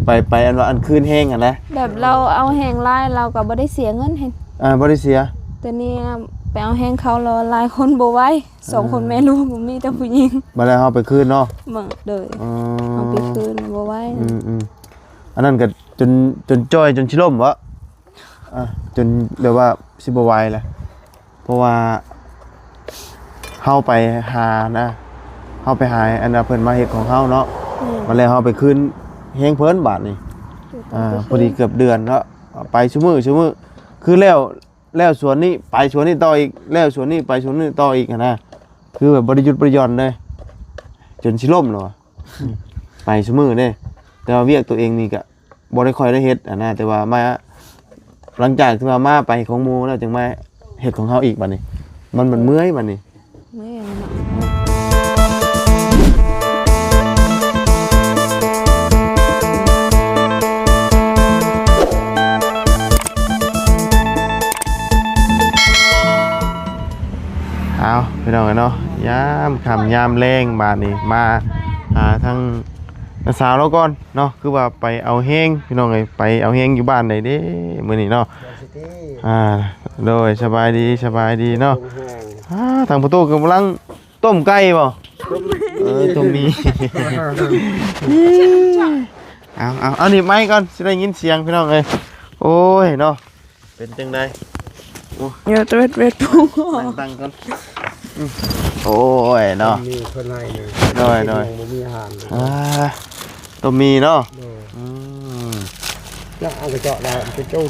ໄປ ໄປອັນວ່າອັນຄືນແຮງຫັ້ນນະ ແບບລາວເອົາແຮງຫຼາຍ ລາວກໍບໍ່ໄດ້ເສຍເງິນເຫັນ ອ່າ ບໍ່ໄດ້ເສຍ ແຕ່ນີ້ໄປເອົາແຮງເຂົາ ລາວຫຼາຍຄົນບໍ່ໄຫວ ສອງຄົນແມ່ລູກ ມີແຕ່ຜູ້ຍິງ ບັດແລ້ວເຮົາໄປຄືນເນາະ ເບິ່ງ ໂດຍ ອໍ ເຮົາໄປຄືນບໍ່ໄຫວ ອືມໆ ອັນນັ້ນກໍຈົນ ຈົນຈ່ອຍ ຈົນຊິລົ້ມບໍ? ອ່າ ຈົນແບບວ່າຊິບໍ່ໄຫວແລ້ວ ເພາະວ່າເຮົາໄປຫານະ ເຮົາໄປຫາອັນວ່າເພິ່ນມາເຮັດຂອງເຮົາເນາະ ແມ່ນ ບັດແລ້ວເຮົາໄປຄືນແຮງເພິ່ນບາດນີ້ ອ່າ ພໍດີເກືອບເດືອນເນາະ ໄປຊຸມື້ ຊຸມື້ ຄືແລ້ວ ແລ້ວສວນນີ້ໄປສວນນີ້ຕໍ່ອີກ ແລ້ວສວນນີ້ໄປສວນນີ້ຕໍ່ອີກຫັ້ນນະ ຄືແບບບໍ່ໄດ້ຢຸດບໍ່ໄດ້ຢ່ອນເລີຍ ຈົນຊິລົ້ມແລ້ວ ໄປຊຸມື້ເດ້ ແຕ່ວ່າວຽກຕົວເອງນີ້ກະບໍ່ໄດ້ຄ່ອຍໄດ້ເຮັດຫັ້ນນະ ແຕ່ວ່າມາ ຫຼັງຈາກທີ່ວ່າມາໄປຂອງໝູ່ແລ້ວ ຈຶ່ງມາເຮັດຂອງເຮົາອີກ ບັດນີ້ມັນ ມັນເມື່ອຍບັດນີ້. ແມ່ນເນາະ ເອົາ ພີ່ນ້ອງເອີຍເນາະ ຍາມຄ່ຳຍາມແລງບາດນີ້ ມາຫາທາງນ້າສາວລາວກ່ອນເນາະ ຄືວ່າໄປເອົາແຮງ ພີ່ນ້ອງເອີຍ ໄປເອົາແຮງຢູ່ບ້ານໃດເດ້ມື້ນີ້ເນາະ ອ່າ ໂດຍ ສະບາຍດີ ສະບາຍດີເນາະ ອ່າ ທາງປະຕູກຳລັງ ຕົ້ມໄກ່ບໍ່? ຕົ້ມໝີ່ ເອີ ຕົ້ມໝີ່ ເອົາ ເອົາ ເອົາໜີບໄມກ່ອນ ຊິໄດ້ຍິນສຽງ ພີ່ນ້ອງເອີຍ ໂອ້ຍເນາະ ເປັນຈັ່ງໃດ? ໂອ້ ເອີ ເວັດ ເວັດ ປຸງ ນັ່ງຕັ້ງກ່ອນ ອືມ ໂອ້ຍເນາະ ຕົ້ມໝີ່ເພິ່ນໃຫ້ເລີຍ ໂດຍ ໂດຍ ບໍ່ມີອາຫານເລີຍ ອ່າ ຕົ້ມໝີ່ເນາະ ໂດຍ ອືມ ແລ້ວເອົາກະເຈາະດາວໄປຈູດ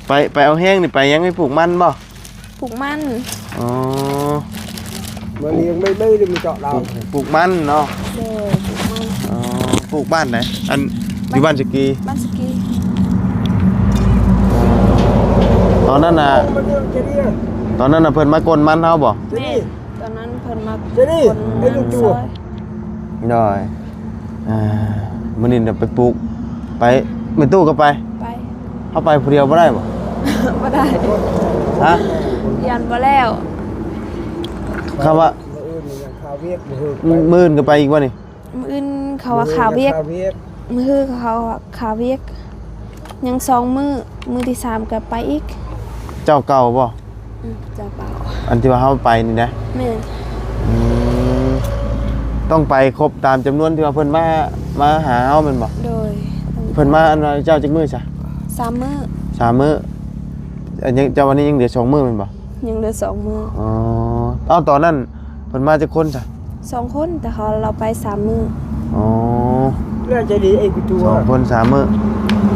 ໄປ ໄປເອົາແຮງນີ້ ໄປຫຍັງ ໄປປູກມັນບໍ່? ປູກມັນ ອໍ ມາລ້ຽງໄມ້ໆ ແລ້ວມາເຈາະດາວ ປູກ ປູກມັນເນາະ ໂດຍ ປູກມັນ ອໍ ປູກບ້ານໃດ? ອັນ ຢູ່ບ້ານສະກີ ບ້ານສະກີ ອໍ ຕອນນັ້ນນະ ຕອນນັ້ນນະເພິ່ນມາກົນມັນເຮົາບໍ່? ແມ່ນ ຕອນນັ້ນເພິ່ນມາ ເຈດີ ໃຫ້ລູກຢູ່ ໂດຍ ອ່າ ມື້ນີ້ນະໄປປູກ ໄປ ແມ່ຕູ້ກໍໄປ ໄປ ເຮົາໄປຜູ້ດຽວບໍ່ໄດ້ບໍ່? ບໍ່ໄດ້ ຮະ? ຢ້ານບໍ່ແລ້ວ ຄຳວ່າ ມື້ອື່ນນີ້ຍັງຄາວຽກ ມື້ອື່ນ ມື້ອື່ນກໍໄປອີກບໍ່ນີ້? ມື້ອື່ນເຂົາວ່າຄາວຽກ ມື້ອື່ນເຂົາວ່າຄາວຽກ ຍັງສອງມື້ ມື້ທີສາມກໍໄປອີກ ເຈົ້າເກົ່າບໍ່? ອືມ ເຈົ້າເກົ່າ ອັນທີ່ວ່າເຮົາໄປນີ້ນະ ແມ່ນ ອືມ ຕ້ອງໄປຄົບຕາມຈຳນວນທີ່ວ່າເພິ່ນມາ ມາຫາເຮົາແມ່ນບໍ່? ໂດຍ ເພິ່ນມາອັນວ່າເຈົ້າຈັກມື້ຊະ? ສາມມື້ ສາມມື້ ອັນຍັງ ເຈົ້າ ວັນນີ້ຍັງເຫຼືອສອງມື້ແມ່ນບໍ່? ຍັງເຫຼືອສອງມື້ ອໍ ເອົາ ຕອນນັ້ນເພິ່ນມາຈັກຄົນຊະ? ສອງຄົນ ແຕ່ເຮົາ ລາວໄປສາມມື້ ອໍ ແລ້ວຈະດີໄອ້ກູໂຕ ສອງຄົນສາມມື້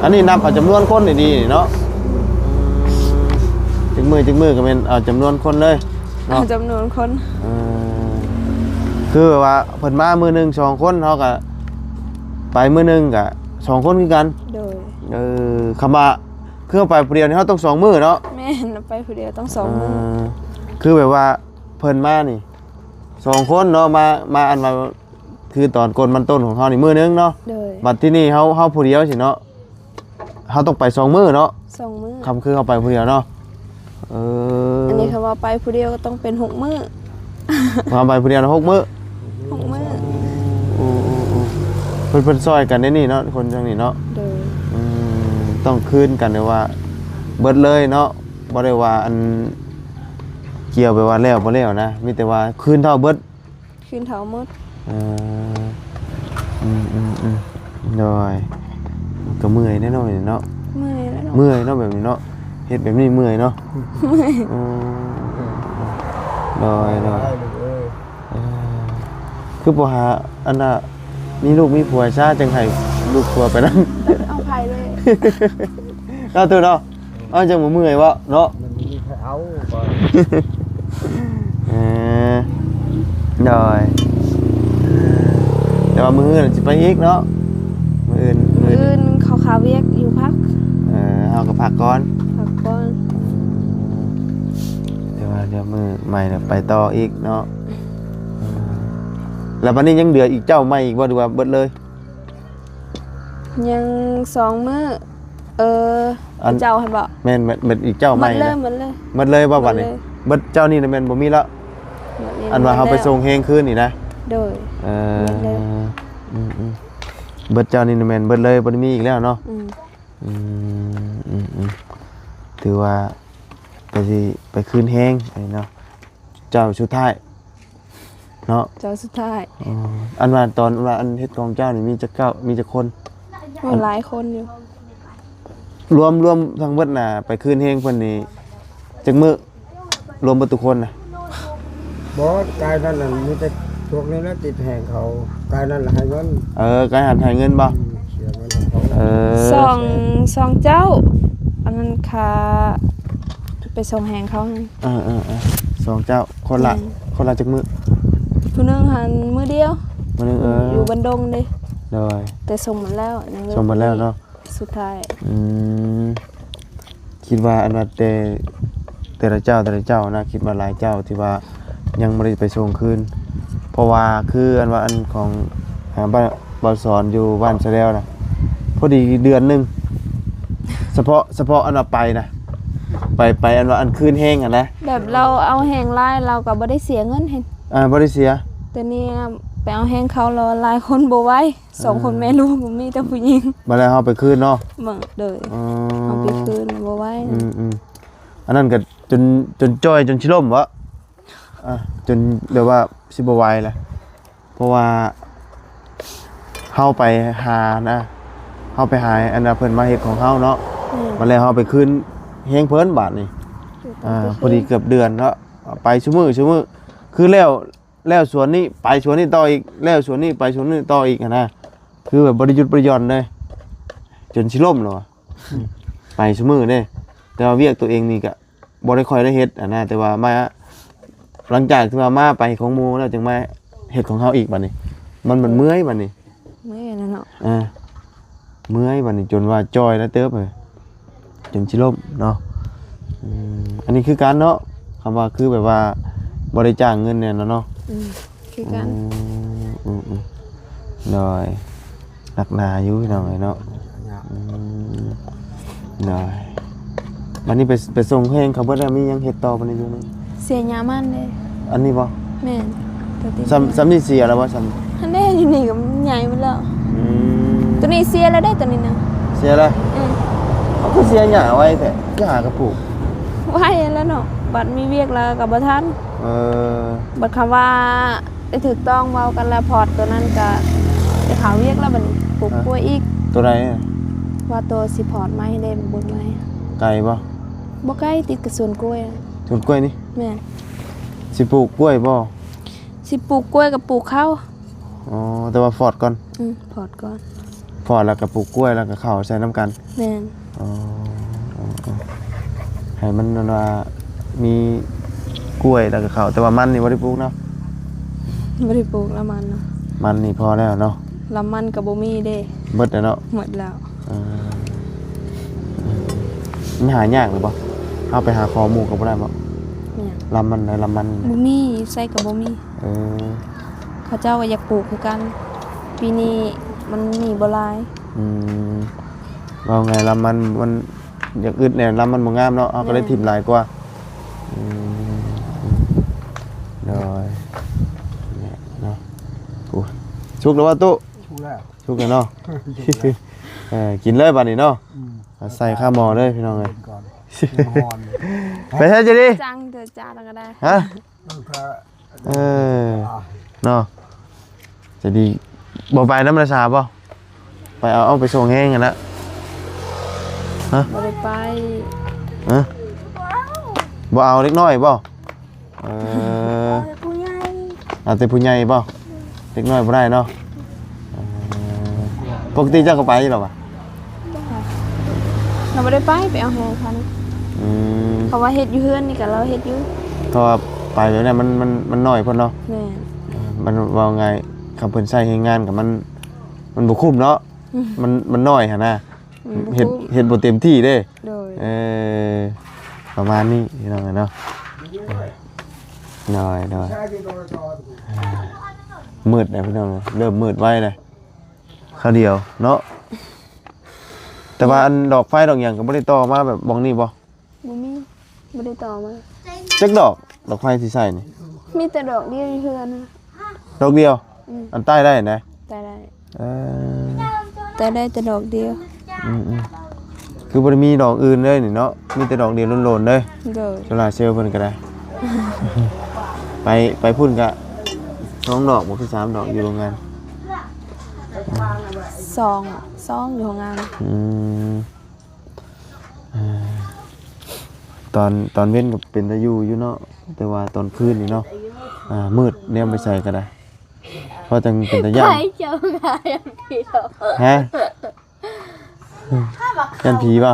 ອັນນີ້ນັບເອົາຈຳນວນຄົນດີໆເນາະ ອືມ ຈັກມື້ ຈັກມື້ກໍແມ່ນເອົາຈຳນວນຄົນເລີຍເນາະ ເອົາຈຳນວນຄົນ ເອີ ຄືແບບວ່າເພິ່ນມາມື້ໜຶ່ງສອງຄົນ ເຮົາກໍໄປມື້ໜຶ່ງກໍສອງຄົນຄືກັນ ໂດຍ ເອີ ຄຳວ່າ ຄືເຮົາໄປຜູ້ດຽວນີ້ເຮົາຕ້ອງສອງມື້ເນາະ ແມ່ນ ໄປຜູ້ດຽວຕ້ອງສອງມື້ ເອີ ຄືແບບວ່າເພິ່ນມານີ້ສອງຄົນເນາະ ມາ ມາອັນວ່າ ຄືຕອນກົນມັນຕົ້ນຂອງເຮົານີ້ມື້ໜຶ່ງເນາະ ໂດຍ ບັດທີນີ້ເຮົາ ເຮົາຜູ້ດຽວຊີ້ເນາະ ເຮົາຕ້ອງໄປສອງມື້ເນາະ ສອງມື້ ຄຳຄືເຮົາໄປຜູ້ດຽວເນາະ ເອີ ອັນນີ້ຄຳວ່າໄປຜູ້ດຽວກໍຕ້ອງເປັນຫົກມື້ ເຮົາໄປຜູ້ດຽວນະ ຫົກມື້ ຫົກມື້ ໂອ້ ໂອ້ ໂອ້ ເພິ່ນ ເພິ່ນຊ່ອຍກັນໃນນີ້ເນາະ ຄົນທາງນີ້ເນາະ ໂດຍ ອືມ ຕ້ອງຄືນກັນ ຫຼືວ່າເບິດເລີຍເນາະ ບໍ່ໄດ້ວ່າອັນ ກ່ຽວແບບວ່າແລ້ວບໍ່ແລ້ວນະ ມີແຕ່ວ່າຄືນເທົ່າເບິດ ຄືນເທົ່າໝົດ ເອີ ອືມໆໆ ໂດຍ ກໍເມື່ອຍແດ່ເນາະ ເນາະ ເມື່ອຍແລ້ວເນາະ ເມື່ອຍເນາະ ແບບນີ້ເນາະ ເຮັດແບບນີ້ເມື່ອຍເນາະ ເມື່ອຍ ອືມ ໂດຍໆ ເອີ ຄືບໍ່ຫາອັນນ່າ ມີລູກມີຜົວຊະ ຈັ່ງໃຫ້ລູກຜົວໄປນຳ ເອົາໃຜເລີຍ ເນາະ ຕູ້ເນາະ ເອົາ ຈັ່ງບໍ່ເມື່ອຍເບາະເນາະ ມັນມີໃຜເອົາກ່ອນ ເອີ ໂດຍ ແຕ່ວ່າມື້ອື່ນຊິໄປອີກເນາະ ມື້ອື່ນ ມື້ອື່ນເຂົາຄາວຽກຢູ່ພັກ ເອີ ເຮົາກໍພັກກ່ອນ ພັກກ່ອນ ແຕ່ວ່າດຽວມື້ໃໝ່ແລ້ວໄປຕໍ່ອີກເນາະ ແລ້ວບັດນີ້ຍັງເຫຼືອອີກເຈົ້າໃໝ່ອີກບໍ່ ຫຼືວ່າເບິດເລີຍ? ຍັງສອງມື້ ເອີ ອັນເຈົ້າຫັ້ນບໍ? ແມ່ນ ແມ່ນ ແມ່ນອີກເຈົ້າໃໝ່ ໝົດເລີຍ ໝົດເລີຍ ໝົດເລີຍບໍ່ບັດນີ້? ໝົດເລີຍ ເບິດເຈົ້ານີ້ນະແມ່ນບໍ່ມີແລ້ວ ອັນວ່າເຮົາໄປສົ່ງແຮງຄືນນີ້ນະ? ໂດຍ ເອີ ໝົດເລີຍ ອືມ ເບິດເຈົ້ານີ້ແມ່ນເບິດເລີຍ ບໍ່ໄດ້ມີອີກແລ້ວເນາະ? ອືມ ອືມ ອືມ ອືມ ຖືວ່າກໍຊິໄປຄືນແຮງເນາະ ເຈົ້າສຸດທ້າຍເນາະ ເຈົ້າສຸດທ້າຍ. ອໍ ອັນວ່າຕອນວ່າອັນເຮັດຂອງເຈົ້ານີ້ມີຈັກເຈົ້າ ມີຈັກຄົນ? ໂອ້ ຫຼາຍຄົນຢູ່. ລວມ ລວມທັງເບິດນະ ໄປຄືນແຮງເພິ່ນນີ້ຈັກມື້? ລວມເບິດທຸກຄົນນະ? ບໍ່ ກາຍນັ້ນນະ ມີແຕ່ພວກນີ້ແຫຼະຕິດແຮງເຂົາ ກາຍນັ້ນລະໃຫ້ເງິນ. ເອີ ກາຍຫັ້ນໃຫ້ເງິນບໍ່? ອືມ ເສຍເງິນໃຫ້ເຂົາ. ເອີ ສອງ ສອງເຈົ້າ ອັນນັ້ນຄ່າໄປສົ່ງແຮງເຂົາຫັ້ນ. ເອີໆໆ ສອງເຈົ້າ ຄົນລະ ອືມ ຄົນລະຈັກມື້? ຜູ້ໜຶ່ງຫັ້ນມື້ດຽວ ມື້ໜຶ່ງ. ເອີ ຢູ່ບ້ານດົງເດ້. ໂດຍ ແຕ່ສົ່ງໝົດແລ້ວ ຍັງເຫຼືອ ສົ່ງໝົດແລ້ວເນາະ. ສຸດທ້າຍ ອືມ ຄິດວ່າອັນວ່າແຕ່ ແຕ່ລະເຈົ້າ ແຕ່ລະເຈົ້ານະ ຄິດວ່າຫຼາຍເຈົ້າທີ່ວ່າຍັງບໍ່ໄດ້ໄປສົ່ງຄືນ ເພາະວ່າຄືອັນວ່າອັນຂອງ ອາ ບ່າວ ບ່າວສອນຢູ່ບ້ານສະແດວນະ ພໍດີເດືອນໜຶ່ງ ສະເພາະ ສະເພາະອັນວ່າໄປນະ ໄປ ໄປອັນວ່າອັນຄືນແຮງຫັ້ນນະ ແບບລາວເອົາແຮງຫຼາຍ ລາວກໍບໍ່ໄດ້ເສຍເງິນເຫັນ. ອ່າ ບໍ່ໄດ້ເສຍ ແຕ່ນີ້ໄປເອົາແຮງເຂົາ ລາວຫຼາຍຄົນບໍ່ໄຫວ. ສອງຄົນແມ່ລູກ ອ່າ ມີແຕ່ຜູ້ຍິງ ບັດແລ້ວເຮົາໄປຄືນເນາະ. ເບິ່ງ ໂດຍ ອໍ ເຮົາໄປຄືນບໍ່ໄຫວ. ອືມໆ ອັນນັ້ນກໍຈົນ ຈົນຈ່ອຍ ຈົນຊິລົ້ມບໍ? ອ່າ ຈົນແບບວ່າຊິບໍ່ໄຫວແລ້ວ ເພາະວ່າເຮົາໄປຫານະ ເຮົາໄປຫາອັນນະ ເພິ່ນມາເຮັດຂອງເຮົາເນາະ. ອືມ ບັດແລ້ວເຮົາໄປຄືນແຮງເພິ່ນບາດນີ້. ອ່າ ພໍດີເກືອບເດືອນເນາະ ໄປຊຸມື້ ຊຸມື້ ຄືແລ້ວ ແລ້ວສວນນີ້ໄປສວນນີ້ຕໍ່ອີກ ແລ້ວສວນນີ້ໄປສວນນີ້ຕໍ່ອີກຫັ້ນນະ ຄືແບບບໍ່ໄດ້ຢຸດບໍ່ໄດ້ຢ່ອນເລີຍ ຈົນຊິລົ້ມແລ້ວ ອືມ ໄປຊຸມື້ເດ້. ແຕ່ວ່າວຽກຕົວເອງນີ້ກະບໍ່ໄດ້ຄ່ອຍໄດ້ເຮັດຫັ້ນນະ ແຕ່ວ່າມາ ຫຼັງຈາກທີ່ວ່າມາໄປຂອງໝູ່ແລ້ວ ຈຶ່ງມາເຮັດຂອງເຮົາອີກບາດນີ້ ມັນ ມັນເມື່ອຍບາດນີ້ ເມື່ອຍແລ້ວເນາະ. ເອີ ເມື່ອຍບາດນີ້ ຈົນວ່າຈ່ອຍແລ້ວເຕີບເອີຍ ຈົນຊິລົ້ມເນາະ. ອືມ ອັນນີ້ຄືກັນເນາະ ຄຳວ່າຄືແບບວ່າບໍ່ໄດ້ຈ້າງເງິນແນ່ນອນເນາະ. ອືມ ຄືກັນ. ອືມ ອືມ ອືມ ໂດຍ ໜັກໜາຢູ່ພີ່ນ້ອງເອີຍເນາະ. ຍາກ ອືມ ໂດຍ ບັດນີ້ໄປ ໄປສົ່ງແຮງເຂົາເບິດແລ້ວ ມີຫຍັງເຮັດຕໍ່ບັດນີ້ຢູ່ນີ້? ເສຍຫຍ້າມັນເດ້. ອັນນີ້ບໍ່? ແມ່ນ ໂຕຕິດ ສ່ຳ ສ່ຳນີ້ເສຍແລ້ວບໍ່? ສ່ຳ ຫັ້ນເດ້ ຢູ່ນີ້ກໍໃຫຍ່ໝົດແລ້ວ. ອືມ ໂຕນີ້ເສຍແລ້ວເດ້ ໂຕນີ້ນະ ເສຍແລ້ວ. ອືມ ເອົາ ຄືເສຍຫຍ້າໄວແທ້ ຫຍ້າກໍປູກໄວແລ້ວເນາະ ບັດມີວຽກແລ້ວກໍບໍ່ທັນ. ເອີ ບັດຄຳວ່າ ໄດ້ຖືກຕ້ອງເວົ້າກັນແລ້ວ ພອດໂຕນັ້ນກະໄດ້ເຂົ້າວຽກແລ້ວ ບັດນີ້ປູກກ້ວຍອີກ. ໂຕໃດ? ວ່າໂຕຊິພອດໄມ້ໃຫ້ເດ້ ບຸກໄມ້. ໄກບໍ່? ບໍ່ໄກ ຕິດກັບສວນກ້ວຍ. ສວນກ້ວຍນີ້? ແມ່ນ. ຊິປູກກ້ວຍບໍ່? ຊິປູກກ້ວຍກັບປູກເຂົ້າ. ອໍ ແຕ່ວ່າຟອດກ່ອນ. ອືມ ຟອດກ່ອນ. ພໍແລ້ວກໍປູກກ້ວຍ ແລ້ວກໍເຂົ້າໃສ່ນຳກັນ. ແມ່ນ. ອໍ ໃຫ້ມັນແບບວ່າມີກ້ວຍແລ້ວກໍເຂົ້າ ແຕ່ວ່າມັນນີ້ບໍ່ໄດ້ປູກເນາະ. ບໍ່ໄດ້ປູກລະມັນເນາະ. ມັນນີ້ພໍແລ້ວເນາະ. ລະມັນກໍບໍ່ມີເດ້. ເບິດແລ້ວເນາະ. ໝົດແລ້ວ. ເອີ ມັນຫາຍາກຫຼືບໍ່? ເຮົາໄປຫາຂໍໝູ່ກໍບໍ່ໄດ້ບໍ່? ແມ່ນ. ລະມັນໃດ ລະມັນ? ບໍ່ມີ ຢູ່ໃສກໍບໍ່ມີ. ເອີ ເຂົາເຈົ້າກໍຢາກປູກຄືກັນ ປີນີ້ມັນມີບໍ່ຫຼາຍ. ອືມ ເວົ້າງ່າຍລຳມັນ ມັນຢາກອຶດແດ່ ລຳມັນບໍ່ງາມເນາະ ເຮົາກໍເລີຍ ແມ່ນ ຖິ້ມຫຼາຍກວ່າ. ອືມ ໂດຍ ເນາະ ໂອ້ ສຸກແລ້ວບໍ່ຕູ້? ສຸກແລ້ວ ສຸກແລ້ວເນາະ. ເອີ ກິນເລີຍບາດນີ້ເນາະ. ອືມ ໃສ່ຄາໝໍ້ເລີຍພີ່ນ້ອງເອີຍ. ໄປແທ້ ໃຈດີ ຈັ່ງເດີ ຈານກໍໄດ້ ຮະ? ເອີ ເນາະ ໃຈດີ. ບໍ່ໄປນຳລາຊາບໍ່? ໄປເອົາ ເອົາໄປສົ່ງແຮງຫັ້ນນະ. ຮະ? ບໍ່ໄດ້ໄປ. ຮະ? ບໍ່ເອົາເດັກນ້ອຍບໍ່? ເອີ ເອົາແຕ່ຜູ້ໃຫຍ່ ເອົາແຕ່ຜູ້ໃຫຍ່ບໍ່? ເດັກນ້ອຍບໍ່ໄດ້ເນາະ. ເອີ ປົກກະຕິເຈົ້າກໍໄປຢູ່ແລ້ວຫວາ? ບໍ່ ລາວບໍ່ໄດ້ໄປ ໄປເອົາແຮງເຂົານີ້. ອືມ ເພາະວ່າເຮັດຢູ່ເຮືອນນີ້ກໍລາວເຮັດຢູ່ ເພາະວ່າໄປແບບນັ້ນມັນ ມັນ ມັນໜ້ອຍໂພດເນາະ. ແມ່ນ. ມັນເວົ້າງ່າຍ ຄັນເພິ່ນໃຊ້ແຮງງານກໍມັນ ມັນບໍ່ຄຸ້ມເນາະ. ອືມ ມັນ ມັນໜ້ອຍຫັ້ນນະ. ອືມ ເຮັດ ເຮັດບໍ່ເຕັມທີ່ເດ້. ໂດຍ ເອີ ປະມານນີ້ພີ່ນ້ອງເອີຍເນາະ. ໂດຍ ໂດຍ ມືດແລ້ວພີ່ນ້ອງເອີຍ ເລີ່ມມືດໄວແລ້ວ. ຄາວດຽວເນາະ. ແຕ່ວ່າອັນດອກໄຟດອກຫຍັງກໍບໍ່ໄດ້ຕໍ່ມາແບບບ່ອນນີ້ບໍ່? ບໍ່ມີ ບໍ່ໄດ້ຕໍ່ມາ. ຈັກດອກ ດອກໄຟທີ່ໃຊ້ນີ້? ມີແຕ່ດອກດຽວຢູ່ເຮືອນ. ດອກດຽວ? ອືມ ອັນໃຕ້ໄດ້ນະ? ໃຕ້ໄດ້. ເອີ ແຕ່ໄດ້ແຕ່ດອກດຽວ. ອືມໆ ຄືບໍ່ໄດ້ມີດອກອື່ນເລີຍນີ້ເນາະ ມີແຕ່ດອກດຽວໂລນໆເລີຍ. ໂດຍ ໂຊລາເຊວເພິ່ນກໍໄດ້ ໄປ ໄປພຸ້ນກະສອງດອກບໍ່ ຄືສາມດອກຢູ່ໂຮງງານ? ສອງ ສອງຢູ່ໂຮງງານ. ອືມ ເອີ ຕອນ ຕອນເວັນກໍເປັນຕາຢູ່ຢູ່ເນາະ ແຕ່ວ່າຕອນຄືນນີ້ເນາະ ອ່າ ມືດແນມໄປໃສກໍໄດ້ ພໍຈັ່ງເປັນຕາຢ້ານ. ໃຜເຈົ້າກະຢ້ານຜີດອກ ຮະ? ຢ້ານຜີບໍ່?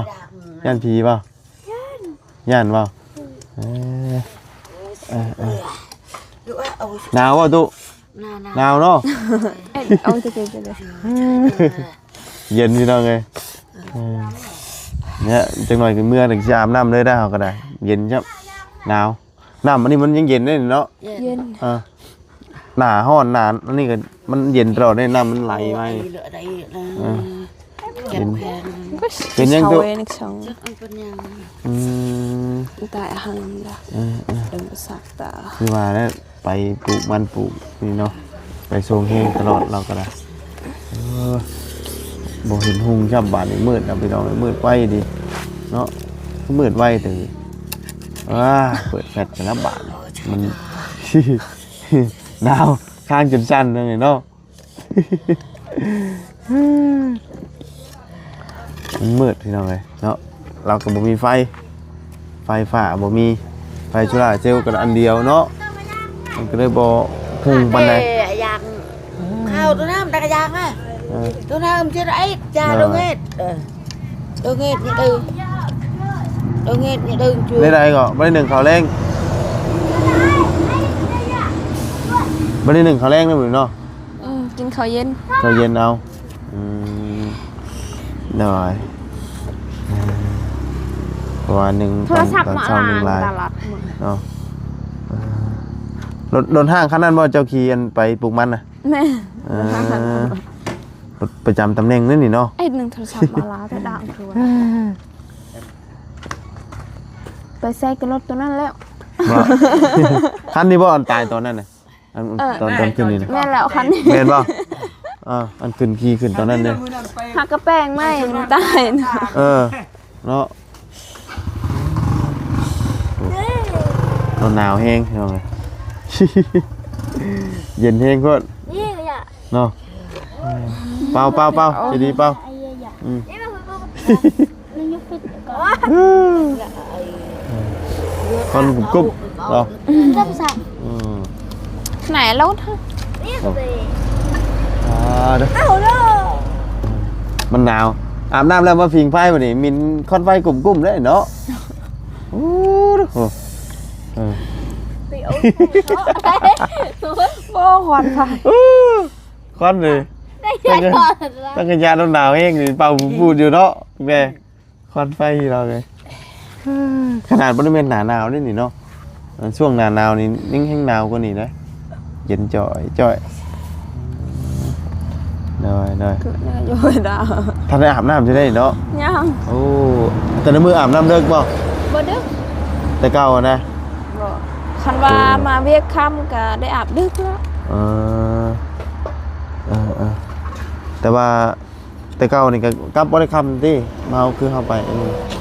ຢ້ານຜີບໍ່? ຢ້ານ ຢ້ານບໍ່? ເອີ ເອີ ເອີ ໜາວບໍ່ຕຸ? ໜາວ ໜາວເນາະ. ເອີ ເອົາແຕ່ ເຢັນພີ່ນ້ອງເອີຍ. ເອີ ເນຍ ຈັກໜ່ອຍກໍເມືອ ຊິອາບນ້ຳເລີຍໄດ໋ ເຮົາກໍໄດ້ ເຢັນຈ້ຳ ໜາວ. ນ້ຳອັນນີ້ມັນຍັງເຢັນເດ້ເນາະ. ເຢັນ ເອີ ໜ້າຮ້ອນ ໜ້າອັນນີ້ກໍມັນເຢັນຕະຫຼອດເດ້ ນ້ຳມັນໄຫຼໄວ. ເອີ ເຢັນ ເປັນຫຍັງຕຸ? ອືມ ຕາຍຫັ້ນລະ ເອີໆ ເດີນໄປສັກຕາ ຄືວ່າແຫຼະ ໄປປູກມັນປູກນີ້ເນາະ ໄປສົ່ງແຮງຕະຫຼອດ ລາວກໍໄດ້. ເອີ ບໍ່ເຫັນຮຸ່ງຊ້ຳ ບາດນີ້ມືດນະພີ່ນ້ອງ ມືດໄວດີເນາະ ມືດໄວເຕີ. ອາ ເປີດແຟດກັນລະບາດ ມັນໜາວ ຄາງຈົນສັ່ນເລີຍເນາະ. ມັນມືດພີ່ນ້ອງເອີຍເນາະ ລາວກໍບໍ່ມີໄຟ ໄຟຟ້າບໍ່ມີ ໄຟໂຊລາເຊວກໍອັນດຽວເນາະ ມັນກໍເລີຍບໍ່ຮຸ່ງປານໃດ. ເຂົ້າໂຕນ້ຳຕາກະຢາງນະ ເອີ ໂຕນ້ຳເຈັດໄອ້ຈາ ໂດຍ ໂດເງດ ເອີ ໂດເງດນີ້ເອີ ໂດເງດນີ້ເອີ. ຈັ່ງໃດກໍບໍ່ໄດ້ໜຶ້ງເຂົ້າແລງ ບໍ່ໄດ້ໜຶ້ງເຂົ້າແລງນຳເນາະ. ອືມ ກິນເຂົ້າເຢັນ ເຂົ້າເຢັນເອົາ. ອືມ ໂດຍ ເພາະວ່າໜຶ່ງ ໂທລະສັບ ຕອນ ຕອນເຊົ້າໜຶ່ງຫຼາຍເນາະ. ເອີ ລົດ ລົດຫ້າງຄັນນັ້ນບໍ່ ເຈົ້າຂີ່ອັນໄປປູກມັນນະ? ແມ່ນ ເອີ ລົດຫ້າງຄັນ ລົດປະຈຳຕຳແໜ່ງເດ້ນີ້ເນາະ. ໄອ້ໜຶ່ງໂທລະສັບມາລາວແຕ່ດາງຄືວ່າ ໄປໃສ່ກັບລົດໂຕນັ້ນແລ້ວ. ບໍ່ ຄັນນີ້ບໍ່ ອັນຕາຍຕອນນັ້ນນະ? ອັນ ເອີ ຕອນ ຕອນຂຶ້ນນີ້ນະ ແມ່ນແລ້ວ ຄັນນີ້ ແມ່ນບໍ່? ເອີ ອັນຂຶ້ນ ຂີ່ຂຶ້ນຕອນນັ້ນເດ້ ຫາກະແປງໃໝ່ ມັນຕາຍ. ເອີ ເນາະ ໂອ້ ໜາວແຮງພີ່ນ້ອງເອີຍ ເຢັນແຮງໂພດເນາະ. ເປົ່າ ເປົ່າ ເປົ່າ ໃຈດີເປົ່າ. ອືມ ຄວັນກຸ້ມເນາະ. ອືມ ຂະໜາດລົດ ອ່າ ເອົາເດີ ມັນໜາວ. ອາບນ້ຳແລ້ວມາຜິງໄຟບັດນີ້ ໝິ່ນຄວັນໄຟກຸ້ມໆເດ້ເນາະ. ໂອ້ ເອີ ບໍ່ ຄວັນໄຟ ຄວັນນີ້ ໄດ້ແຕ່ ຈັກກະ ຈັກກະຍານໜາວແຮງນີ້ ເປົ່າປູດຢູ່ເນາະແມ່. ຄວັນໄຟເຮົາເລີຍ ຂະໜາດບໍ່ໄດ້ແມ່ນໜາໜາວເດ້ນີ້ເນາະ. ເອີ ຊ່ວງໜາໜາວນີ້ຍັງແຮງໜາວກວ່ານີ້ເດ້ ເຢັນຈ່ອຍໆ. ໂດຍໆ ຄືແນ່ຢູ່ດາ ທັນໄດ້ອາບນ້ຳຢູ່ເດ້ເນາະ. ຍັງ ໂອ້ ແຕ່ລະມື້ອາບນ້ຳເດິກບໍ່? ບໍ່ເດິກ ແຕ່ເກົ່ານະ. ບໍ່ ຄັນວ່າ ໂອ້ ມາວຽກຄ່ຳກະໄດ້ອາບເດິກແລ້ວ. ເອີ ເອີໆ ແຕ່ວ່າ ແຕ່ເກົ່ານີ້ກໍກັບບໍ່ໄດ້ຄ່ຳຕິ ມາເຮົາຄືເຮົາໄປ. ເອີ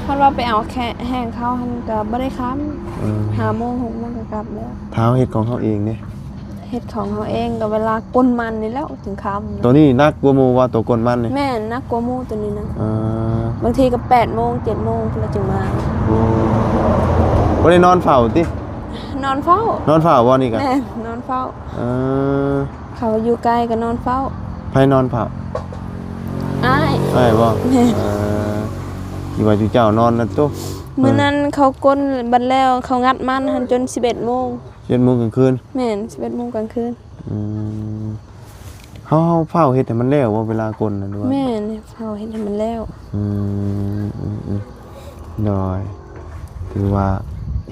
ຄັນວ່າໄປເອົາແຂກແຫ້ງເຂົາຫັ້ນກໍບໍ່ໄດ້ຄ່ຳ. ເອີ ຫ້າໂມງ ຫົກໂມງກໍກັບແລ້ວ ຖ້າເຮົາເຮັດຂອງເຮົາເອງເດ້. ເຮັດຂອງເຮົາເອງກໍເວລາກົ້ນມັນນີ້ແຫຼະຈຶ່ງຄ່ຳ. ໂຕນີ້ໜັກກວ່າໝູ່ວ່າ ໂຕກົ້ນມັນນີ້? ແມ່ນ ໜັກກວ່າໝູ່ໂຕນີ້ນະ. ເອີ ບາງທີກໍແປດໂມງ ເຈັດໂມງພຸ້ນລະຈຶ່ງມາ. ໂອ້ ບໍ່ໄດ້ນອນເຝົ້າຕິ? ນອນເຝົ້າ. ນອນເຝົ້າບໍ່ນີ້ກະ? ແມ່ນ ນອນເຝົ້າ. ເອີ ເຂົາຢູ່ໄກກໍນອນເຝົ້າ. ໃຜນອນເຝົ້າ? ອ້າຍ. ອ້າຍບໍ່? ແມ່ນ. ເອີ ຄິດວ່າເຈົ້ານອນນະໂຕ. ມື້ນັ້ນເຂົາກົ້ນບັດແລ້ວ ເຂົາງັດມັນຫັ້ນຈົນສິບເອັດໂມງ. ສິບເອັດໂມງກາງຄືນ? ແມ່ນ ສິບເອັດໂມງກາງຄືນ. ອືມ ເຮົາ ເຮົາຟ້າວເຮັດໃຫ້ມັນແລ້ວບໍ່ ເວລາກົ້ນນະ ຫຼືວ່າ? ແມ່ນ ຟ້າວເຮັດໃຫ້ມັນແລ້ວ. ອືມ ອືມໆ ໂດຍ ຖືວ່າ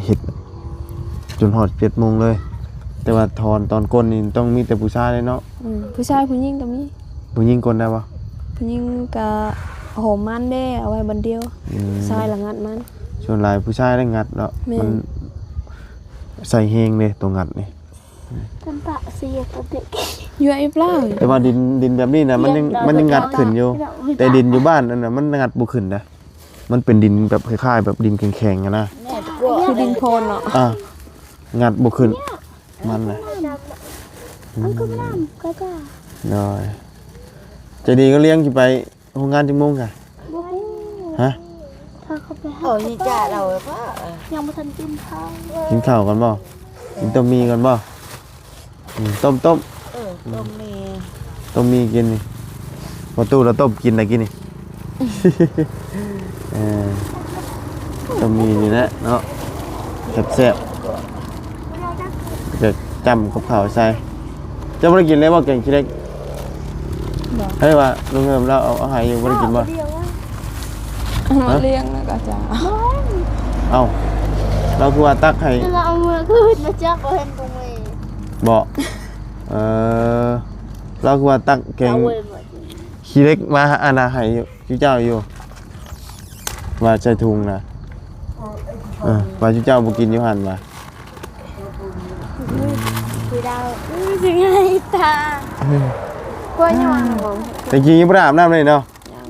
ເຮັດຈົນຮອດເຈັດໂມງເລີຍ. ແຕ່ວ່າຖອນຕອນກົ້ນນີ້ຕ້ອງມີແຕ່ຜູ້ຊາຍເລີຍເນາະ. ອືມ ຜູ້ຊາຍຜູ້ຍິງກໍມີ. ຜູ້ຍິງກົ້ນໄດ້ບໍ່? ຜູ້ຍິງກໍໂຫມມັນເດ້ ເອົາໄວ້ບ່ອນດຽວ. ອືມ ຜູ້ຊາຍລະງັດມັນ. ສ່ວນຫຼາຍຜູ້ຊາຍລະງັດເນາະ. ແມ່ນ ມັນໃຊ້ແຮງເດ້ໂຕງັດນີ້. ກັນປະເສຍກະເຕະ. ຢູ່ອີບລາວ ແຕ່ວ່າດິນ ດິນແບບນີ້ນະ ມັນຍັງ ມັນຍັງງັດຂຶ້ນຢູ່ ແຕ່ດິນຢູ່ບ້ານນັ້ນນະ ມັນງັດບໍ່ຂຶ້ນນະ. ມັນເປັນດິນແບບຄ້າຍໆ ແບບດິນແຂງໆ ຫັ້ນນະ ຄືດິນໂພນເນາະ. ອ່າ ງັດບໍ່ຂຶ້ນ ມັນນະ. ອືມ ໂດຍ ໃຈດີກໍລ້ຽງຊິໄປ ໂຮງງານຈັກໂມງກະ? ບໍ່ຮູ້ ຮະ? ພາເຂົາໄປຫາ ໂອ້ຍ ນີ້ຈ້າ ເຂົາໄປ ລາວວ່າ ຍັງບໍ່ທັນກິນເຂົ້າ ກິນເຂົ້າກ່ອນບໍ່? ກິນຕົ້ມໝີ່ກ່ອນບໍ່? ອືມ ຕົ້ມໆ ເອີ ອືມ ຕົ້ມໝີ່ ຕົ້ມໝີ່ກິນນີ້ ບໍ່ຕູ້ລາວຕົ້ມກິນນະກິນນີ້. ເອີ ຕ້ອງມີນີ້ແຫຼະເນາະ ແຊບໆ ແລ້ວກໍຈ້ຳກັບເຂົ້າໃສ່. ເຈົ້າບໍ່ໄດ້ກິນເລີຍບໍ່ ແກງຂີ້ເຫຼັກ? ບໍ່ ໃຜວ່າລຸງເຮີມລາວເອົາ ເອົາໃຫ້ຢູ່ ບໍ່ໄດ້ກິນບໍ່? ເອົາມາລ້ຽງແລ້ວກໍຈະ ເອົ້າ ລາວຄືວ່າຕັກໃຫ້ ລາວເອົາເມືອຄືນ ລາວຈັກບໍ່ເຫັນຕົງເມ ບໍ່? ເອີ ລາວຄືວ່າຕັກແກງ ເອົາເວີຍ ຂີ້ເຫຼັກມາ ອັນນ່າ ໃຫ້ຢູ່ ເຈົ້າຢູ່ ວ່າໃສ່ຖົງນະ ເອີ ວ່າເຈົ້າບໍ່ກິນຢູ່ຫັ້ນວ່າ ອືມ ຜູ້ດາວ ອືມ ຊິໄງຕາ ເອີ ກົວຍ້ອງບໍ່? ແຕ່ກີ້ຍັງບໍ່ໄດ້ອາບນ້ຳເລີຍເນາະ ຍັງ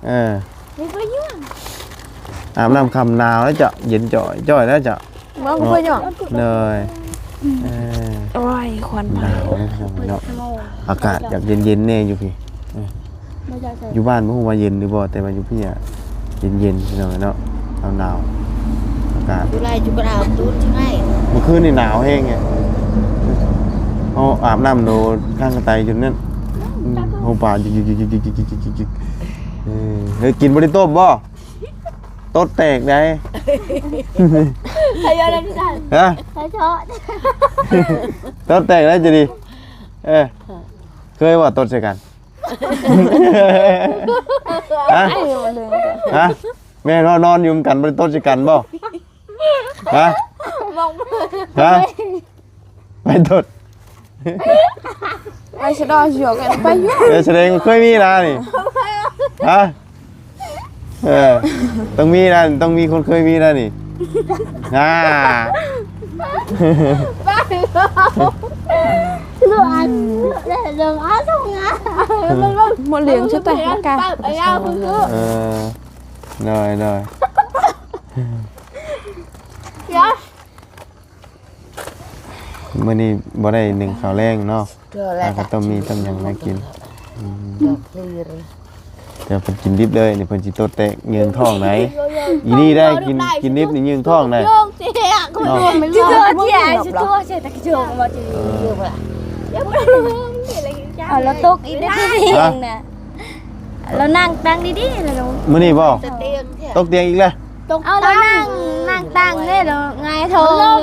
ເອີ ມີກົວຍ້ອງ ອາບນ້ຳຄ່ຳໜາວແລ້ວເຈົ້າ ເຢັນຈ່ອຍໆ ແລ້ວເຈົ້າ. ມອງເພິ່ນຢູ່ ເລີຍ ເອີ ໂອ້ຍ ຄວັນ ໜາວເດ້ພີ່ນ້ອງເນາະ ອາກາດຢາກເຢັນໆ ແດ່ຢູ່ພີ້ ເອີ ຢູ່ບ້ານບໍ່ຮູ້ວ່າເຢັນຫຼືບໍ່ ແຕ່ວ່າຢູ່ພີ້ອະ ເຢັນໆ ພີ່ນ້ອງເນາະ ໜາວໆ ອາກາດ ຈຸໄລຈຸກະດາວຕູດໃຊ່ໄໝ ມື້ຄືນນີ້ໜາວແຮງໄງ ເຮົາອາບນ້ຳໂດ ກາງກະໄຕຈົນນັ້ນ ອືມ ໂຮມປາ ເອີ ເອີ ກິນບໍ່ໄດ້ຕົ້ມບໍ່? ຕົດແຕກໄດ໋ ໃຜເວົ້ານຳຊັ້ນ ຮະ ໃຜເທາະ ຕົດແຕກໄດ໋ຈະດີ ເອີ ເຄີຍບໍ່ຕົດໃສ່ກັນ ຮະ ຮະ ແມ່ນວ່ານອນຢູ່ນຳກັນບໍ່ໄດ້ຕົດໃສ່ກັນບໍ່? ຮະ ຮະ ໄປຕົດ ໄປສະດອກສະດອກກັນໄປຢູ່ ເອີ ສະແດງເຄີຍມີນະນີ້ ຮະ ເອີ ຕ້ອງມີນະ ຕ້ອງມີຄົນເຄີຍມີນະນີ້ ນາ ໝົດລ້ຽງຊຸດແຕ່ ເອີ ໂດຍ ໂດຍ. ມື້ນີ້ບໍ່ໄດ້ໜຶ້ງເຂົ້າແລງເນາະ ເອີ ແລ້ວກໍຕ້ອງມີ ຕ້ອງຫຍັງມາກິນ ອືມ ແຕ່ເພິ່ນກິນດິບເລີຍນີ້ ເພິ່ນຊິຕົດແຕກເຍິງທ້ອງໄດ໋ ອີນີ້ໄດ້ ກິນ ກິນດິບນີ້ເຍິງທ້ອງໄດ໋ ເນາະ ເອົາລາວຕົກອີກແລ້ວ ນະ ລາວນັ່ງຕັ້ງດີໆ ລາວ ມື້ນີ້ບໍ່? ຕົກຕຽງອີກແລ້ວ ເອົາລາວນັ່ງ ນັ່ງຕັ້ງເດ້ ລາວຫງາຍທ້ອງເລີຍ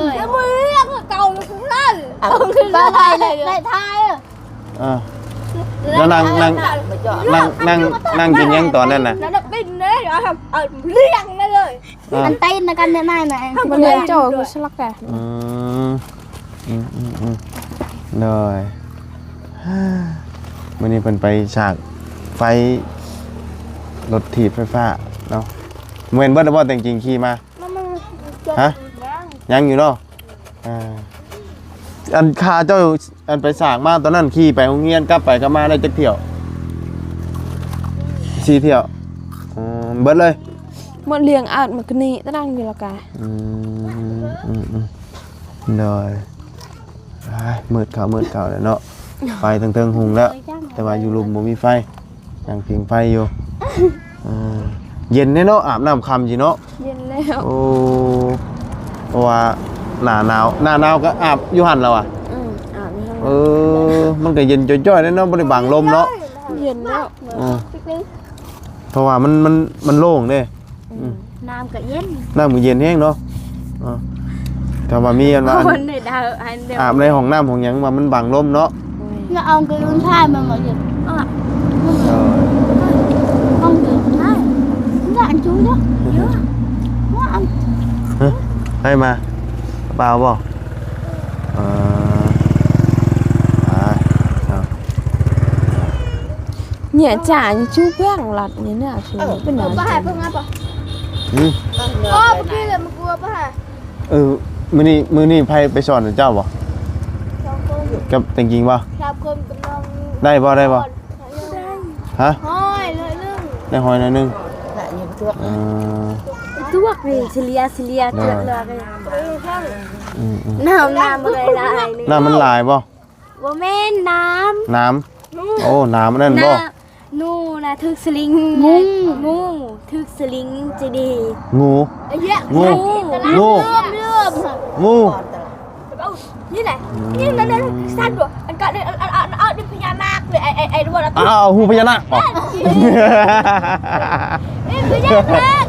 ເອົາຂຶ້ນມາໄດ້ເລີຍ ໄດ້ທ່າ ເອີ ແລ້ວນັ່ງ ນັ່ງ ນັ່ງ ນັ່ງ ນັ່ງກິນຫຍັງຕອນນັ້ນນະ? ນັ້ນນະ ປີ້ນເດ້ ເອົາລ້ຽງໄດ້ເລີຍ ເອີ ອັນຕີນນະກັນແນວນັ້ນນະ ມັນເລີຍເຈົ້າຄືສະລັກແກ ອືມ ອືມໆໆ ໂດຍ ມື້ນີ້ເພິ່ນໄປສາກໄຟລົດຖີບໄຟຟ້າເນາະ ແມ່ນເບິດແລ້ວບໍ່? ແຕ່ງຈິງຂີ່ມາ ຮະ ຍັງຢູ່ເນາະ ອ່າ ອັນຂ້າເຈົ້າ ອັນໄປສາກມາຕອນນັ້ນ ຂີ່ໄປໂຮງຮຽນ ກັບໄປກັບມາໄດ້ຈັກຖ້ຽວ? ສີ່ຖ້ຽວ ອືມ ເບິດເລີຍ ໝົດລ້ຽງອາດມາກະນີ້ຕະດັງຢູ່ລະກະ ອືມ ອືມໆ ໂດຍ ອ້າຍ ມືດເຂົ້າ ມືດເຂົ້າແລ້ວເນາະ ໄຟເທິງໆ ຮຸ່ງແລ້ວ ແຕ່ວ່າຢູ່ລຸ່ມບໍ່ມີໄຟ ຍັງຜິງໄຟຢູ່ ເອີ ເຢັນເດ້ເນາະ ອາບນ້ຳຄ່ຳຊິເນາະ ເຢັນແລ້ວ ໂອ້ ເພາະວ່າໜ້າໜາວ ໜ້າໜາວກໍອາບຢູ່ຫັ້ນແລ້ວອະ ອືມ ອາບຢູ່ຫັ້ນ ເອີ ມັນກໍເຢັນຈ້ອຍໆ ເດ້ເນາະ ບໍ່ໄດ້ບັງລົມເນາະ ເຢັນແລ້ວ ເອີ ເພາະວ່າມັນ ມັນ ມັນໂລ່ງເດ້ ອືມ ອືມ ນ້ຳກໍເຢັນ ນ້ຳກໍເຢັນແຮງເນາະ ເອີ ຖ້າວ່າມີອັນວ່າ ເພິ່ນໄດ້ດາວອັນດຽວ ອາບໃນຫ້ອງນ້ຳຫ້ອງຫຍັງວ່າມັນບັງລົມເນາະ ໂອ້ຍ ແລ້ວເອົາກະລຸນຖ່າຍມາໝົດຢູ່ ເອີ ເອົາກະລຸນຖ່າຍ ລະອັນຈູເດີ ວ່າອັນ ຮະ ໃຫ້ມາ ເປົ່າບໍ່? ເອີ ອ່າ ເອົາ Nhẹ chả như chú Bác lặt như thế nào thì Ờ, bên nào có hai chứ? Phương áp à? ຫືມ? Có, có kia là một cua bác hả? ເອີ ມື້ນີ້ ມື້ນີ້ໃຜໄປສອນເຈົ້າບໍ່? ສອງຄົນ ກັບແຕງກິງບໍ່? ສາມຄົນກັບນ້ອງ ໄດ້ບໍ່ ໄດ້ບໍ່? ຮະ? ຮ້ອຍໜ້ອຍໜຶ່ງ ໄດ້ຮ້ອຍໜ້ອຍໜຶ່ງ. ເອີ ຈວກນີ້ ສະເລ່ຍ ສະເລ່ຍ ໂດຍ ຈວກເລີຍ. ອືມໆ ນ້ຳ ນ້ຳມັນຫຼາຍ ນ້ຳມັນຫຼາຍບໍ່? ບໍ່ແມ່ນ ນ້ຳ ນ້ຳ. ໂອ້ ນ້ຳອັນນັ້ນບໍ່? ໜູນະຖືກສະລິງ ງູ ງູຖືກສະລິງຈີດີ. ງູ ງູ ງູ ງູ ນີ້ແຫຼະ ອືມ ນີ້ແຫຼະ ສັນບໍ່ ອັນກະ ອັນ ອັນ ອັນ ອັນ ອັນ ອັນພະຍານາກເລີຍ ໄອ້ ໄອ້ ໄອ້ ເອົາຫູພະຍານາກບໍ່? ເອີ ພະຍານາກ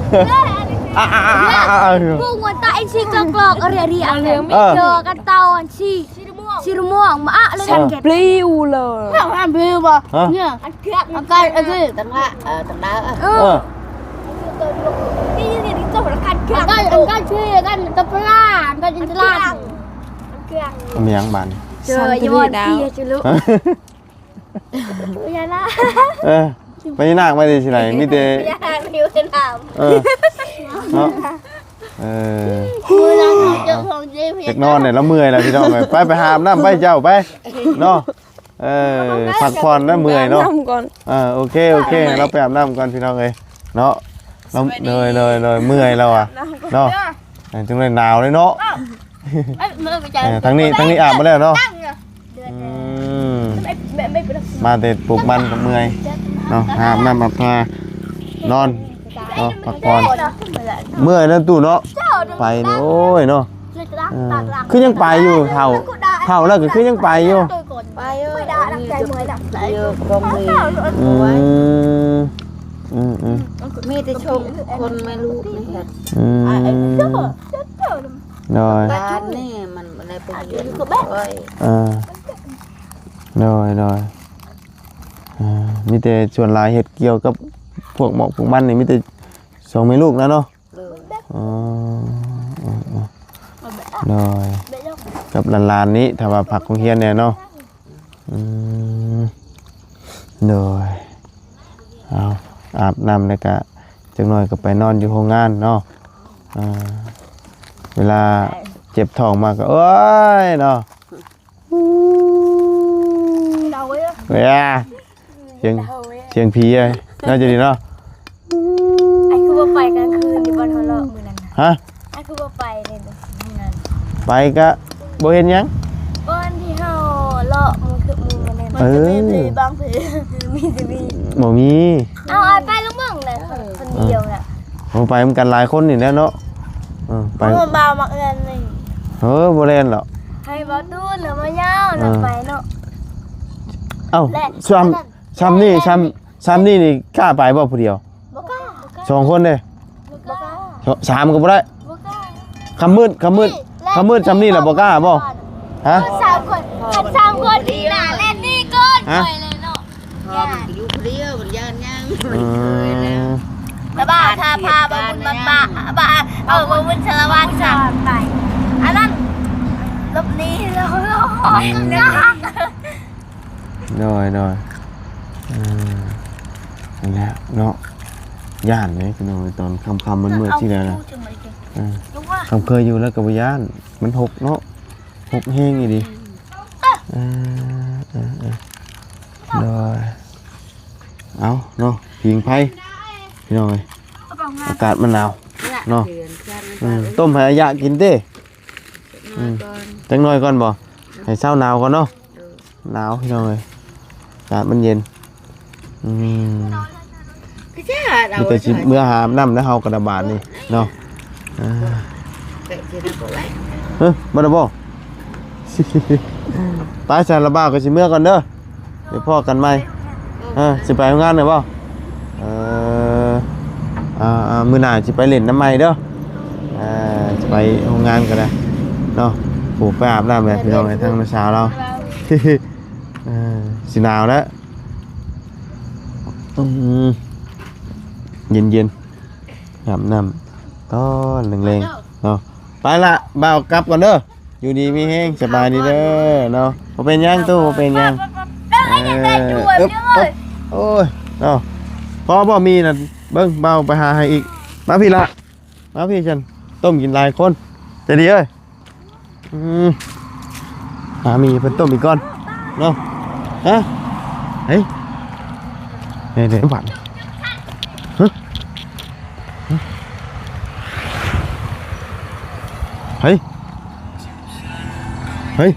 ອາ ອາ ອາ ອາ ອາ ອາ ພວກຫົວຕາເອັນຊີກອກໆ ອະເຣຍ ເອີ ເອີ ກັນເຕົາອັນຊີ ສີມ່ວງ ມາອະເລີຍ ເອີ ປລິວເລີຍ ເອີ ປລິວບໍ່? ຮະ? ເນຍ ອັນເກືອກ ອັນໄກ ອັນນີ້ ຕັ້ງລະ ເອີ ຕັ້ງລະ ເອີ ເອີ ນີ້ ນີ້ ນີ້ ເຈົ້າພະນັກງານເກືອກ ອັນໄກ ອັນໄກ ຄືກັນ ຕະປະລາ ອັນໄກ ອັນຕະລາດ ອັນເກືອກ ອັນຫຍັງບາດນີ້? ເຈີ ຢ່າວ່າຕີ ຈຸລຸ ຮະ? ພະຍານາກ ເອີ ພະຍານາກມາແຕ່ທີ່ໃດ? ມີແຕ່ພະຍານາກຢູ່ສະໜາມ ເອີ ເນາະ ເອີ ມື້ນັ້ນເຮົາເຈີຂອງຈິງ ຢາກນອນແຫຼະ ລາວເມື່ອຍແລ້ວພີ່ນ້ອງເອີຍ. ໄປ ໄປຫາອາບນ້ຳໄປເຈົ້າໄປເນາະ ເອີ ພັກຜ່ອນນະ ເມື່ອຍເນາະ ໄປອາບນ້ຳກ່ອນ ເອີ ໂອເຄ ໂອເຄ ລາວໄປອາບນ້ຳກ່ອນພີ່ນ້ອງເອີຍເນາະ ລາວ ໂດຍ ໂດຍ ໂດຍ ເມື່ອຍແລ້ວອະເນາະ ເອີ ຈັ່ງໄດ້ໜາວເລີຍເນາະ. ເອີ ທາງນີ້ ທາງນີ້ອາບມາແລ້ວເນາະ ອືມ ມາແຕ່ປູກມັນກໍເມື່ອຍເນາະ ຫາອາບນ້ຳອາບທ່າ ນອນເນາະ ພັກຜ່ອນ ເມື່ອຍນະຕູ້ເນາະ ໄປນີ້ ໂອ້ຍເນາະ ເອີ ຄືຍັງໄປຢູ່ ເຖົ້າ ເຖົ້າແລ້ວກໍຄືຍັງໄປຢູ່ ໄປຢູ່ ອືມ ອືມໆ ມີແຕ່ຊົມຄົນແມ່ລູກນີ້ແຫຼະ ອືມ ໂດຍ ບ້ານນີ້ມັນບໍ່ໄດ້ໄປຮຽນ ເອີ ໂດຍ ໂດຍ ເອີ ມີແຕ່ສ່ວນຫຼາຍເຮັດກ່ຽວກັບພວກໝອກພວກມັນນີ້ ມີແຕ່ສອງແມ່ລູກນະເນາະ ໂດຍ ອໍ ໂດຍ ກັບຫຼານໆນີ້ ຖ້າວ່າພັກໂຮງຮຽນແດ່ເນາະ ອືມ ໂດຍ ເອົາ ອາບນ້ຳແລ້ວກະ ຈັກໜ້ອຍກໍໄປນອນຢູ່ໂຮງງານເນາະ ເອີ ເວລາເຈັບທ້ອງມາກໍ ໂອ້ຍເນາະ ເອີ ສຽງ ສຽງຜີເນາະ ຈະດີເນາະ ອ້າຍຄືບໍ່ໄປກາງຄືນຢູ່ບ່ອນເຮົາເລາະມື້ນັ້ນນະ ຮະ? ອ້າຍຄືບໍ່ໄປເລີຍມື້ນັ້ນ ໄປກະບໍ່ເຮັດຫຍັງ ບ່ອນທີ່ເຮົາເລາະມື້ຄືມື້ນັ້ນ ເອີ ມັນຈະມີຜີບາງຜີ ມີແຕ່ມີ ບໍ່ມີ ເອົາອ້າຍໄປລອງເບິ່ງແຫຼະ ຄົນດຽວນະ ເອີ ໂອ້ ໄປນຳກັນຫຼາຍຄົນນີ້ແຫຼະເນາະ ເອີ ໄປ ເອີ ບ່າວມັກແລ່ນນີ້ ເອີ ບໍ່ແລ່ນດອກ ໃຫ້ບ່າວຕູນ ແລ້ວບ່າວຍາວນະ ເອີ ໄປເນາະ ເອົ້າ ແລະ ຊ່ຳ ຊ່ຳນີ້ ຊ່ຳ ຊ່ຳນີ້ນີ້ກ້າໄປບໍ່ຜູ້ດຽວ? ບໍ່ກ້າ ສອງຄົນເດ້ ບໍ່ກ້າ ສາມກໍບໍ່ໄດ້ ບໍ່ກ້າ ຄ່ຳມືດ ຄ່ຳມືດ ຄ່ຳມືດຊ່ຳນີ້ລະບໍ່ກ້າບໍ່? ຮະ? ສາມຄົນ ຄັນສາມຄົນນີ້ນະ ແລ່ນໜີກ່ອນ ຮະ? ຂ້ອຍເລີຍເນາະ ພໍ່ມັນກໍຢູ່ຜູ້ດຽວ ມັນຢ້ານຫຍັງ ອືມ ແຕ່ວ່າຖ້າພາບ່າວບຸນມາປະ ບ່າວ ເອົາບ່າວບຸນສາລະວັນຊະ ອັນນັ້ນ ຫຼົບໜີແລ້ວ ອືມ ໂດຍ ໂດຍ ເອີ ນັ້ນແຫຼະເນາະ ຢ້ານເດ້ພີ່ນ້ອງເອີຍ ຕອນຄ່ຳໆ ມືດໆ ຊິແລ້ວນະ ເອີ ເຮົາເຄີຍຢູ່ແລ້ວກໍບໍ່ຢ້ານ ມັນຫົກເນາະ ຫົກແຮງອີ່ຫຼີ ເອີ ເອີ ເອີ ໂດຍ ເອົາເນາະ ຜິງໄຟ ພີ່ນ້ອງເອີຍ ອາກາດມັນໜາວເນາະ ເອີ ຕົ້ມໃຫ້ອາຍະກິນຕິ ອືມ ຈັກໜ້ອຍກ່ອນບໍ່ ໃຫ້ເຊົາໜາວກ່ອນເນາະ ໜາວພີ່ນ້ອງເອີຍ ອາກາດມັນເຢັນ ອືມ ມີແຕ່ຊິເມືອຫາອາບນ້ຳແລ້ວເຮົາກໍໄດ້ບາດນີ້ເນາະ ເອີ ເອີ ບໍ່ໄດ້ບໍ່ ໄປຊະລະບ່າວ ຂ້ອຍຊິເມືອກ່ອນເດີ ໄປພໍ້ກັນໃໝ່ ເອີ ຊິໄປໂຮງງານແລ້ວບໍ່? ເອີ ອ່າໆ ມື້ໜ້າຊິໄປຫຼິ້ນນຳໃໝ່ເດີ ເອີ ຊິໄປໂຮງງານກໍໄດ້ເນາະ ໂອ້ ໄປອາບນ້ຳແລ້ວພີ່ນ້ອງເອີຍ ທາງນ້າສາວລາວ ເອີ ຊິໜາວແລ້ວ ອືມ ເຢັນໆ ອາບນ້ຳຕອນແລງໆ ເນາະ ໄປລະ ບ່າວກັບກ່ອນເດີ. ຢູ່ດີມີແຮງ ສະບາຍດີເດີເນາະ ບໍ່ເປັນຫຍັງຕູ້ ບໍ່ເປັນຫຍັງ ເອີ ອຶບ ໂອ້ຍ ເນາະ ພໍບໍ່ມີນັ້ນ ເບິ່ງ ບ່າວໄປຫາໃຫ້ອີກ ມາພີ້ລະ ມາພີ້ ຊັ້ນຕົ້ມກິນຫຼາຍຄົນ ໃຈດີເອີຍ ອືມ ຫາໝີ່ເພິ່ນຕົ້ມອີກກ່ອນເນາະ ຮະ ເຮີ້ຍ ເດ ບາດ ຮະ ເຮີ້ຍ ເຮີ້ຍ ໂອ້ຍ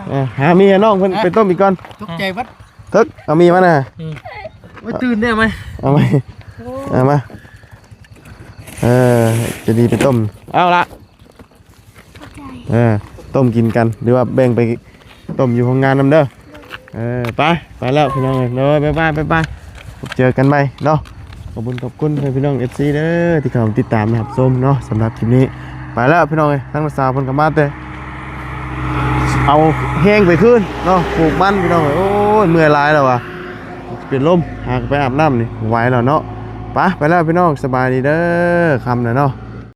ເອີ ຫາເມຍນ້ອງເພິ່ນ ຮະ ໄປຕົ້ມອີກກ່ອນ ຕົກໃຈເບິດ ເຖິກ ເອົາມີມານະ ອືມ ໂອ້ຍ ຕື່ນແດ່ໄໝ ເອົາໄໝ ໂອ້ຍ ເອົາມາ ເອີ ຈະດີໄປຕົ້ມ ເອົາລະ ຂອບໃຈ ເອີ ຕົ້ມກິນກັນ ຫຼືວ່າແບ່ງໄປຕົ້ມຢູ່ໂຮງງານນຳເດີ ເອີ ໄປ ໄປແລ້ວພີ່ນ້ອງເອີຍ ໂດຍ ບາຍບາຍ ບາຍບາຍ ພົບເຈີກັນໃໝ່ເນາະ ຂອບຄຸນ ຂອບຄຸນເພື່ອນພີ່ນ້ອງ ເອັຟຊີ ເດີ ທີ່ເຂົ້າມາຕິດຕາມ ແລະ ຮັບຊົມເນາະ ສຳລັບຄລິບນີ້ ໄປແລ້ວພີ່ນ້ອງເອີຍ ທາງນ້າສາວເພິ່ນກໍມາແຕ່ ເອົາແຮງໄປຄືນເນາະ ປູກມັນພີ່ນ້ອງເອີຍ ໂອ້ຍ ເມື່ອຍຫຼາຍແລ້ວວ່າ ເປັນລົມ ຫາໄປອາບນ້ຳນີ້ ບໍ່ໄຫວແລ້ວເນາະ ໄປ ໄປແລ້ວພີ່ນ້ອງ ສະບາຍດີເດີ ຄ່ຳແລ້ວເນາະ.